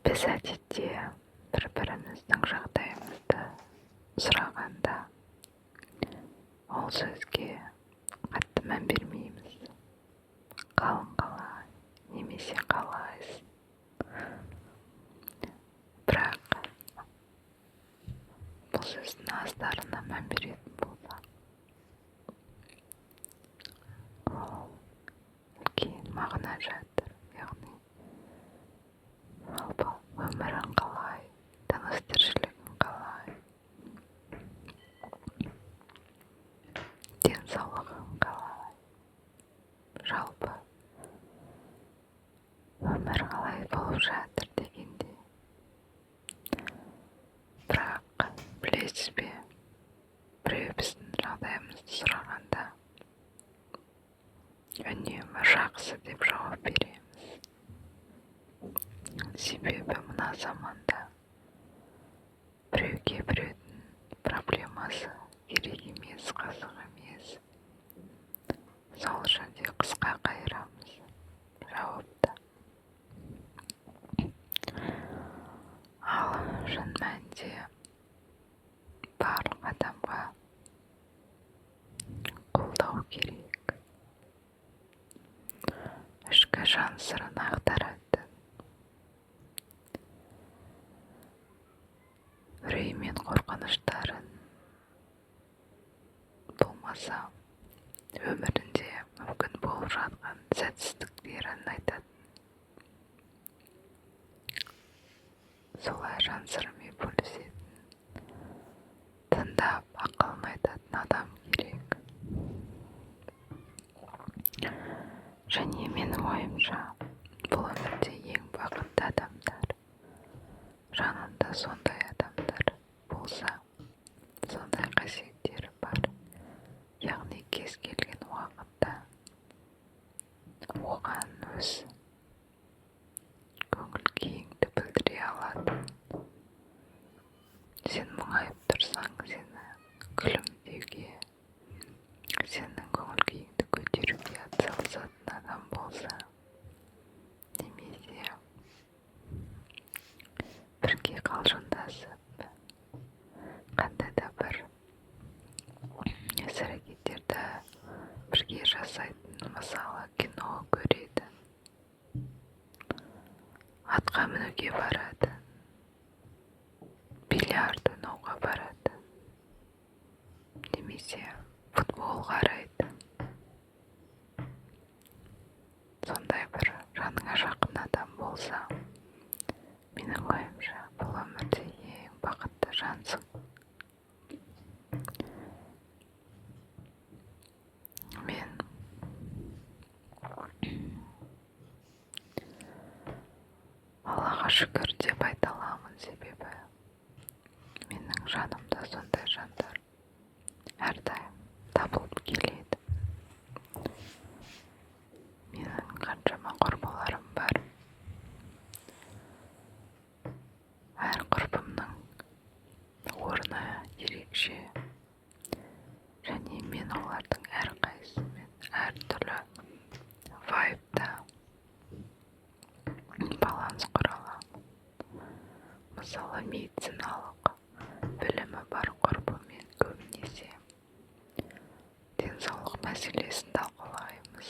Біз әдетте бір-біріміздің жағдайымызды сұрағанда ол сөзге қатты мән бермейміз. Қалың қалай немесе қалайсың. Бірақ бұл сөздің астарына мән беретін болсақ, ол үлкен мағына жатыр, яғни жалпы өмірің қалай, тыныс тіршілігің қалай, денсаулығың қалай, жалпы өмір қалай болып жатыр дегенде. Бірақ білесіз бе, біреу біздің жағдайымызды сұрағанда үнемі жақсы деп жауап береміз. Себебі мына заманда біреуге біреудің проблемасы керек емес, қызық емес. Сол үшін де қысқа қайырамыз жауапты. Ал шын мәнінде барлық адамға қолдау керек. Ішкі жан сырын ақтаратын, үрей мен қорқыныштарын, болмаса өмірінде мүмкін болып жатқан сәтсіздіктерін айтатын, солай жан сырымен бөлісетін, тыңдап ақылын айтатын адам керек. Және менің ойымша, бұл өмірде ең бақытты адамдар жанында сондай адамдар болса, сондай қасиеттері бар. Яғни кез келген уақытта оған өз көңіл күйіңді білдіре алады. Сен мұңайып тұрсаң, сені күлімдеуге, сенің көңіл күйіңді көтеруге атсалысатын адам болса, немесе бірге қалжыңдасып, қандай да бір іс-әрекеттерді бірге жасайтын, мысалы кино көретін, атқа мінуге баратын, бильярд ойнауға баратын, немесе футбол қарайтын, сондай бір жаныңа жақын адам болса, менің ойымша, бұл өмірде ең бақытты жансың. Мен Аллаға шүкір деп айта аламын, себебі менің жанымда сондай жандар әрдайым табылып келеді. Менің қаншама құрбыларым бар. Әр құрбымның орны ерекше, және мен олардың әрқайсысымен әртүрлі вайбта баланс құра аламын. Мысалы, медициналық білімі бар құрбыммен көбінесе денсаулық мәселесін талқылаймыз,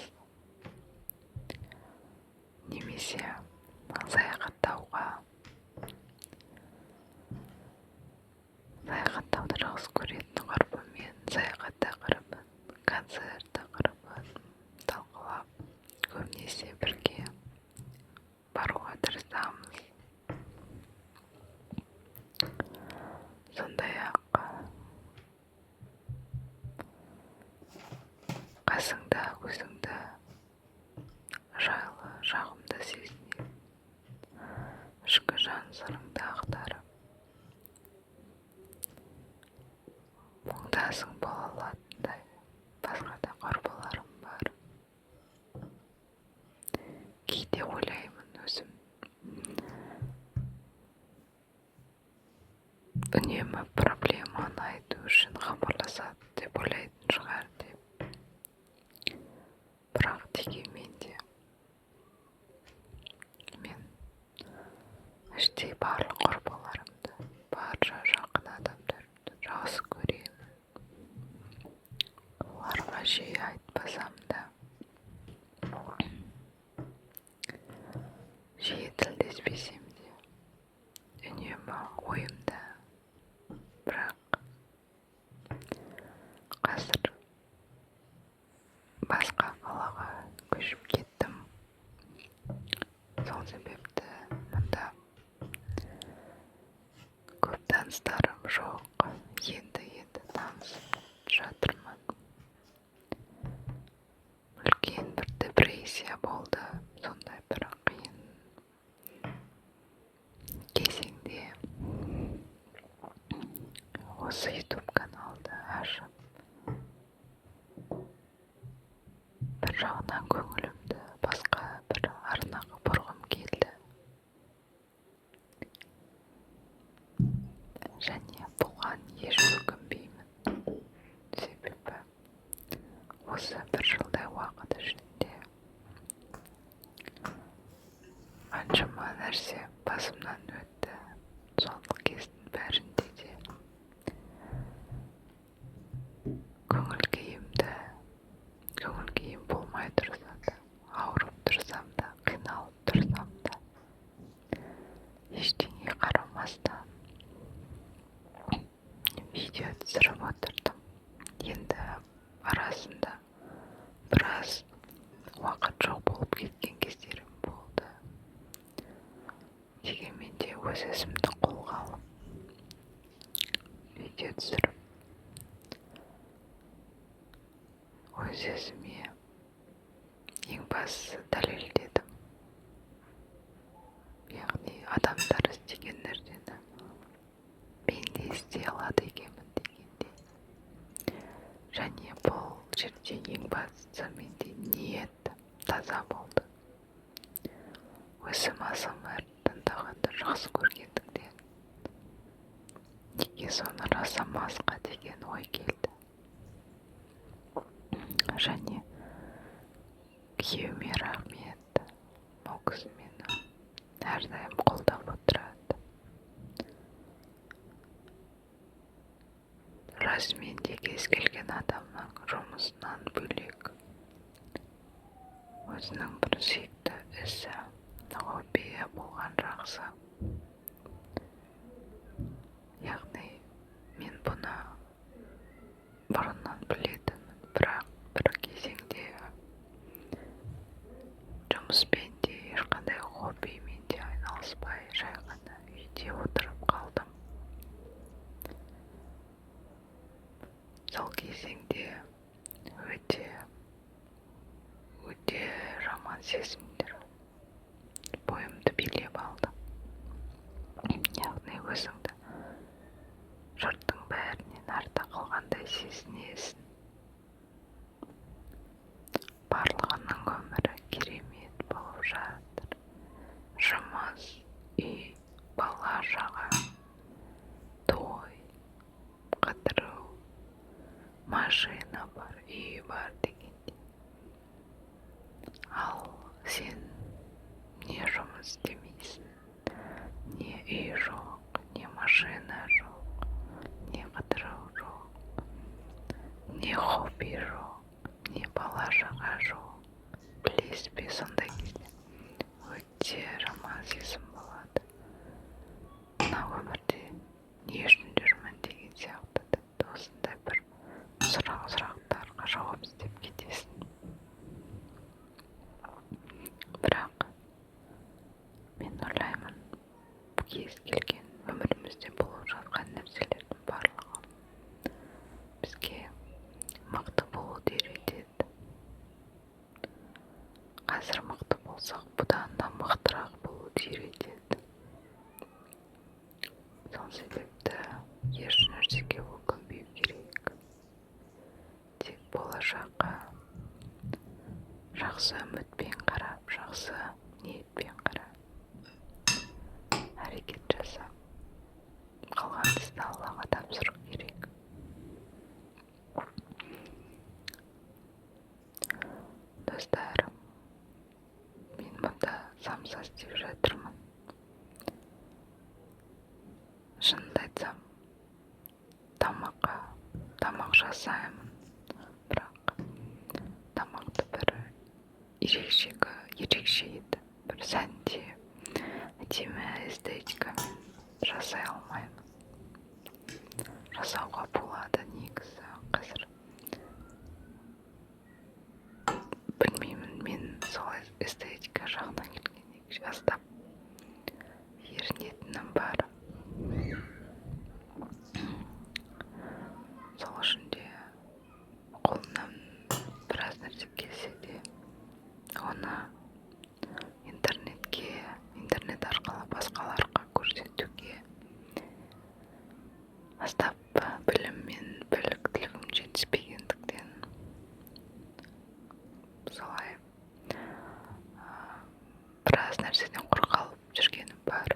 немесе саяхаттауды жақсы көретін құрбыммен саяхат тақырыбын, концерт тақырыбын талқылап, көбінесе бірге баруға тырысамыз. Сондай-ақ қасыңда өзіңді жайлы, жағымды сезінетін, ішкі жан сырыңды ақтарып, мұңдасың бола алатындай басқа да құрбыларым бар. Кейде ойлаймын өзім үнемі проблеманы айту үшін хабарласады деп ойлайтын шығар деп. Бірақ дегенмен де мен Іштей барлық құрбыларымды, барша жақын адамдарымды жақсы көремін. Оларға жиі айтпасам да, жиі тілдеспесем де, үнемі ойымда. Бірақ қазір басқа қалаға көшіп кеттім. Сол себепті мұнда көп таныстарым жоқ. Енді-енді танысып жатырмын. Үлкен бір депрессия болды. Сондай бір қиын кезеңде осы YouTube каналды ашып, бір жағынан көңілімді басқа бір арнаға бұрғым келді. Және бұған еш өкінбеймін. Себебі осы бір жылдай уақыт ішінде қаншама нәрсе басымнан өтті. Сол кездің бәрінде де көңіл күйім болмай тұрса да, ауырып тұрсам да, қиналып тұрсам да, ештеңе қарамастан видео түсіріп отырдым. Енді арасында біраз уақыт жоқ болып кеткен кездерім болды. Дегенмен де өз ісімді қолға алып, видео түсіріп, өз өзіме ең бастысы дәлелдедім. Яғни адамдар істеген нәрсені мен де істей алады екенмін дегендей. Және бұл жерде ең бастысы менде ниет таза болды. Өзім АСМР тыңдағанды жақсы көргендіктен неге соны жасамасқа деген ой келді. Және күйеуіме рахмет, ол кісі мені әрдайым қолдап отырады. Расымен де кез келген адамның жұмысынан бөлек өзінің бір сүйікті ісі, хоббиі болған жақсы. Яғни мен бұны бұрыннан білетінмін, бірақ бір кезеңде жұмыспен де, ешқандай хоббимен де айналыспай, жай ғана үйде отырып қалдым. Сол кезеңде өте, өте жаман сезімдер бойымды билеп алды. Яғни өзіңді жұрттың бәрінен артта қалғандай сезінесің. Барлығының өмірі керемет болып жатыр. Жұмыс, үй, бала-шаға, той, қыдыру, машина бар, үй бар дегендей. Ал сен не жұмыс істемейсің, не үй жоқ, не машина жоқ, не қыдыру жоқ, не хобби жоқ, не бала-шаға жоқ. Білесіз бе, сондай кезде өте жаман сезім болады. Мына өмірде не үшін жүрмін деген сияқты, тіпті осындай бір сұрақтарға жауап іздеп кетесің. Бірақ мен ойлаймын, кез келген өмірімізде болып жатқан нәрселердің барлығы бізге мықты болуды үйретеді. Қазір мықты болсақ, бұдан да мықтырақ болуды үйретеді. Сол себепті еш нәрсеге өкінбеу керек. Тек болашаққа жақсы үмітпен қарап, жақсы ниетпен қарап, әрекет жасап, қалған істі Аллаға тапсыру керек. Достар, мен мұнда самса істеп жатырмын. жасай алмаймын. Жасауға болады негізі қазір. Білмеймін, мен солай эстетика жағынан келгенде аздап ерінетінім бар. Сол үшін де қолымнан біраз нәрсе келсе де, оны интернетке, интернет арқылы басқаларға көрсетуге аздап білім мен біліктілігім жетіспегендіктен, солай біраз нәрседен құр қалып жүргенім бар.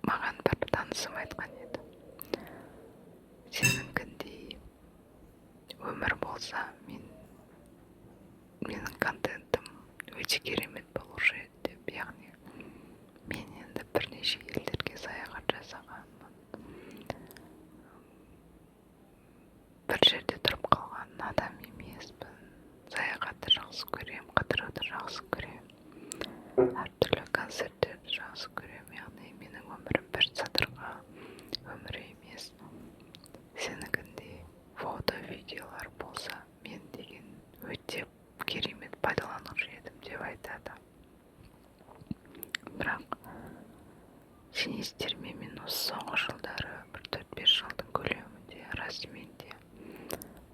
Маған бір танысым айтқан еді: сенікіндей өмір болса, менің контентім өте керемет болушы еді деп. Яғни мен енді бірнеше елдерге саяхат жасағанмын, бір жерде тұрып қалған адам емеспін. Саяхатты жақсы көрем, қыдыруды жақсы көрем, әртүрлі концерттерді жақсы көрем. Яғни менің өмірім бір сатырға өмір емес. Сенікіндей фото, видеолар болса, мен деген өте керемет пайдаланушы едім деп айтады. Бірақ сенесіздер ме, мен осы соңғы жылдары, бір 4-5 жылдың көлемінде, расымен де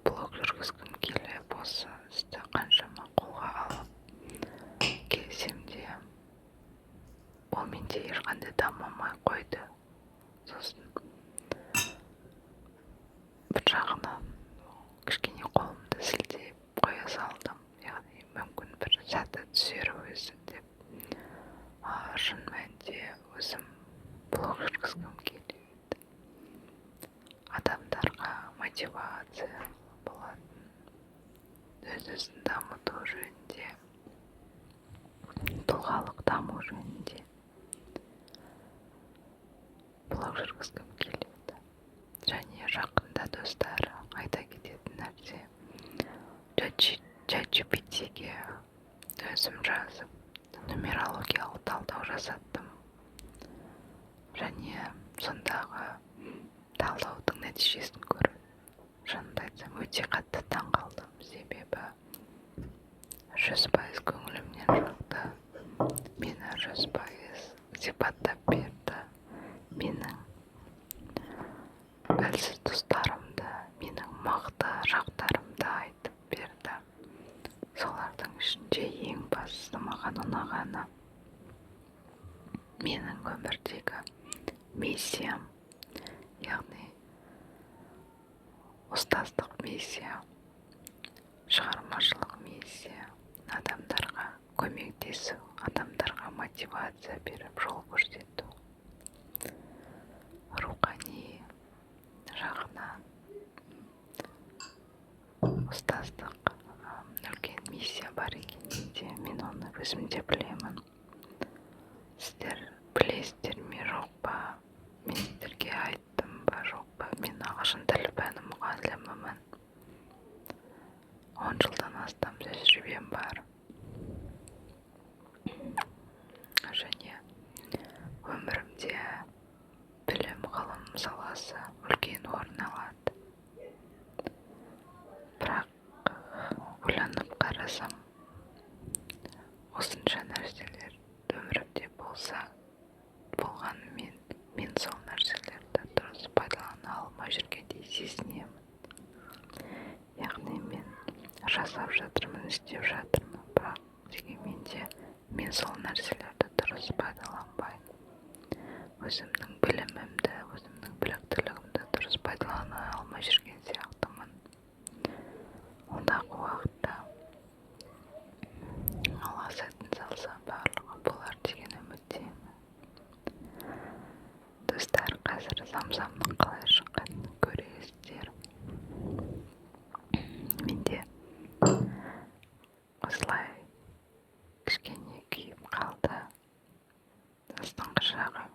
блог жүргізгім келіп, осы істі қаншама қолға алып келсем де, ол менде ешқандай дамымай қойды. Сосын бір жағынан кішкене қолымды сілтеп қоя салдым, яғни мүмкін бір сәті түсер өзі деп. Шын мәнінде өзім блог жүргізгім келеді, адамдарға мотивация болатын, өз өзін дамыту жөнінде, тұлғалық даму жөнінде блог жүргізгім келеді. Және жақында, достар, айта кететін нәрсе, ChatGPT-ге өзім жазып, нумерологиялық талдау жасаттым. Және сондағы талдаудың нәтижесін көріп, шынымды айтсам, өте қатты таң қалдым. Себебі 100% көңілімнен шықты, мені 100% сипаттап берді, менің әлсіз тұстарымды, менің мықты жақтарымды айтып берді. Солардың ішінде ең бастысы, маған ұнағаны, менің өмірдегі миссиям, яғни ұстаздық миссия, шығармашылық миссия, адамдарға көмектесу, адамдарға мотивация беріп, жол көрсету, рухани жағынан ұстаздық үлкен миссия бар екен менде. Мен оны өзім де білемін. Сіздер білесіздер ме, жоқ па, мен сіздерге айттым ба, жоқ па, мен ағылшын тілі пәні мұғалімімін, 10 жылдан астам тәжірибем бар. Және өмірімде білім, ғылым саласы үлкен орын алады. Бірақ ойланып қарасам, осынша нәрселер өмірімде болса болғанымен, мен сол нәрселерді дұрыс пайдалана алмай жүргендей сезінемін. Яғни мен жасап жатырмын, істеп жатырмын, бірақ дегенмен де мен сол нәрселерді дұрыс пайдаланбай, өзімнің білімімді, өзімнің біліктілігімді дұрыс пайдалана алмай жүрген сияқтымын. Алдағы уақытта Алла сәтін салса, барлығы болар деген үміттемін. Достар, қазір самсамның қалай шыққанын көресіздер. Менде осылай кішкене күйіп қалды астыңғы жағы.